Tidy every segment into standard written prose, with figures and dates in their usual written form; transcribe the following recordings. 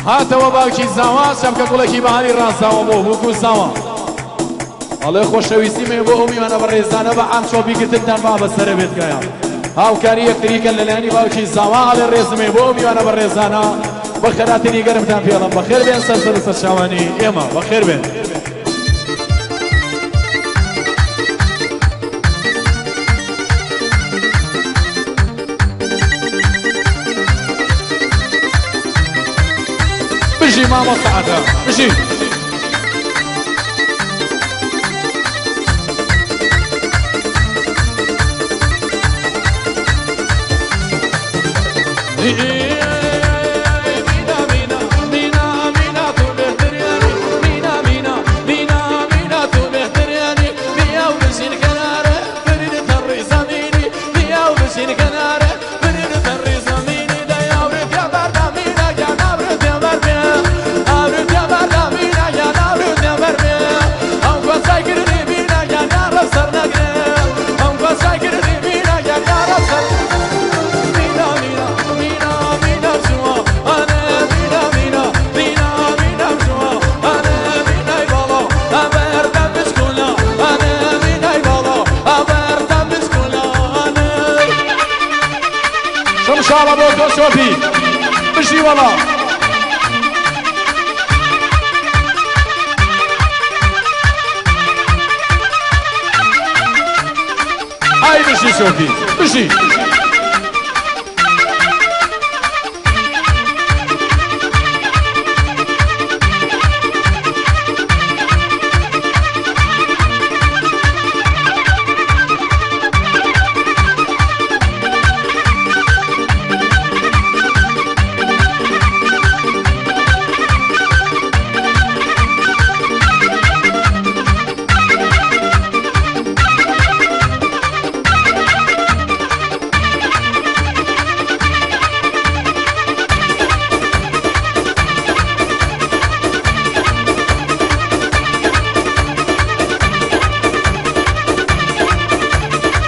هاتەوە باوکی زاوا چەمکە گوڵێکی بەهاری ڕازاوە بۆ بووک و زاوا. ئەڵێ خۆشەویستیم هەیە بۆ ئەو میوانە بەڕێزانە بە عام چۆپی گرتنتان با بەسەرە بێت کایە هاوکاری یەکتریکەن لەلایەنی باوکی زاوا. ئەڵێ ڕێزم هەیە بۆ ئەو میوانە بەڕێزانە بەخێراتنی گەرمتان پێڵم بەخێر بێن سەر سەر و سەرچاوانی ئێمە بەخێر بێن. بژی مامۆستا عەتا بژی. شمشاڵە بۆ تۆ شۆفی بژی وەڵا. ئای بژی شۆفی بژی.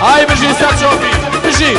ئای بژی سەر چۆپی بژی.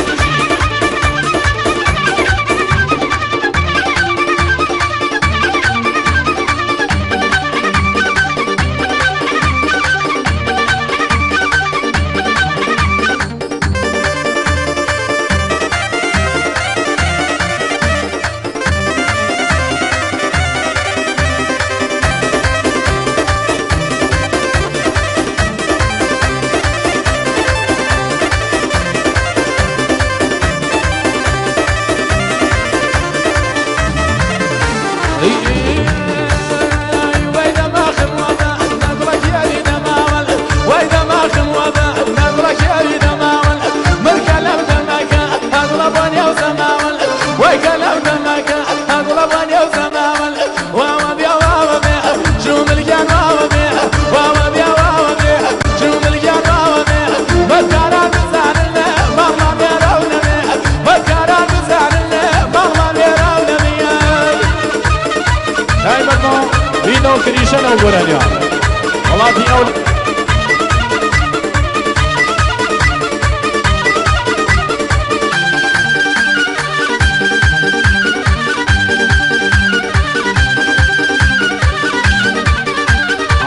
کریشەنە و گۆرانیان وڵاتی ئەو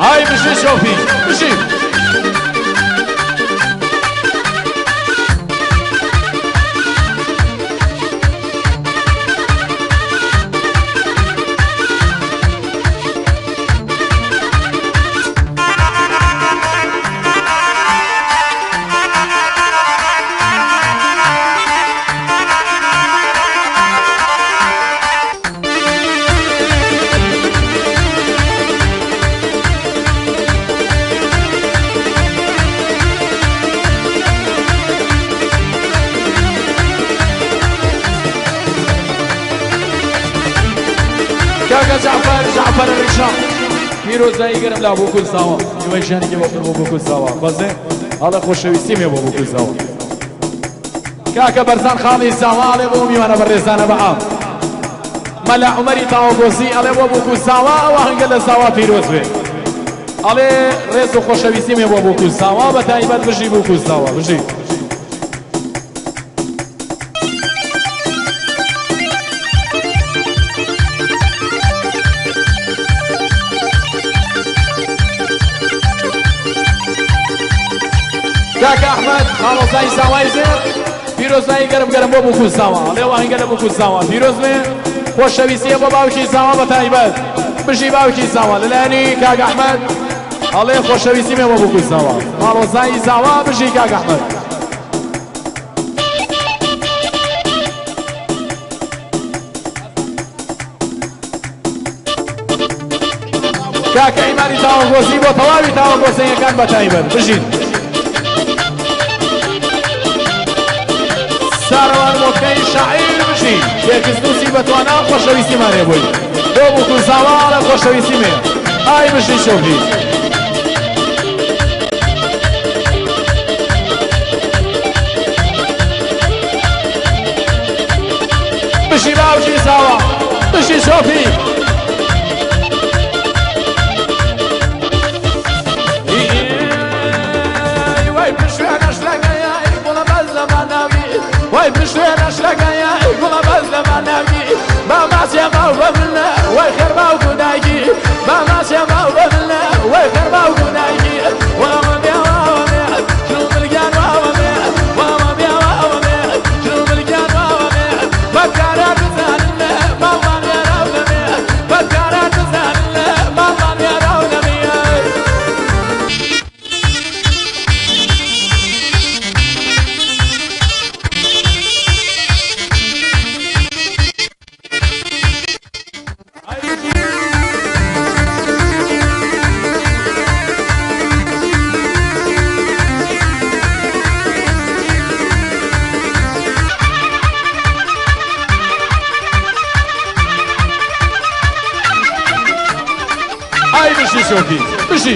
ئای بژی شۆفی بژی. کاکە جەعفەر جەعفەر ڕیشا پیرۆزایی گەرم لا بووک و زاوا نیوەی ژیانێکی بۆ بۆ بووک و زاوا بەزێ ئەڵێ خۆشەویستیم هەیە بۆ بووک و زاوا. کاکە بەرزان خاڵی زاوا ئەڵێ بۆ میوانە بەڕێزانە بە عام. مەلا عومەری تاوەگۆزی ئەڵێ بۆ بووک و زاوا ئەوە هەنگە لە زاوا پیرۆز بێ. ئەڵێ ڕێز و خۆشەویستیم هەیە بۆ بووک و زاوا بە تایبەت بژی بووک و زاوا بژی. کاکە ئەحمەد خاڵۆزای زاوای زێر پیرۆزبایی گەرم گەرم بۆ بووک و زاوا ئەڵێ ئاهەنگە لە بووک و زاوا پیرۆز بێ خۆشەویستیە بۆ باوکی زاوا بە تایبەت بژی باوکی زاوا لەلایەنی کاک ئەحمەد ئەڵێ خۆشەویستی مێ بۆ بووک و زاوا خاڵۆزای زاوا بژی کاک ئەحمەد. کاکە ئیمانی تاوەگۆزی بۆ تەواوی تاوەگۆزەیەکان بە تایبەت بژین. سارەوان مۆتکەی شاعیر بژی تێکست نووسی بەتوانا خۆشەویستیمان هەیە بۆی بۆ بووک و زاواڵە خۆشەویستیم هەیە ئای بژی شۆفی. بژی باوکی زاوا بژی شۆفی. وای پشتێنەش لەگەیە گوڵە بەس لەمان ناوی با ماسیە ماو بە منە وای خێر باوک و دایکی با ماسیە ماو بە منە وای خێر باوک و دایکی واوە بێ واوە بێ جل ملگیان واوە بێ واوە بێ واوە بێ جل ملگیان واوە بێ بەکاران بزانن ماڵمان یاراو دەبێ بەکاران بزانن ماڵمان یاراو دەبێ. ئای بژی شۆفی بژی.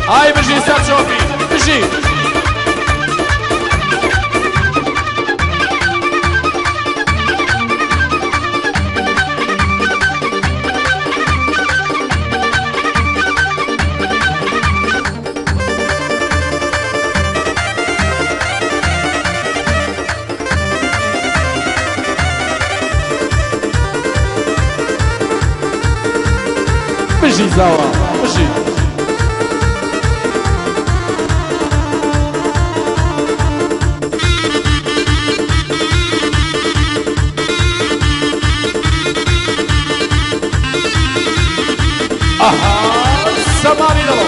ئای بژی سەر شۆفی بژی. بژی زاوا بژی. ئەها سەمانی دەڵۆ.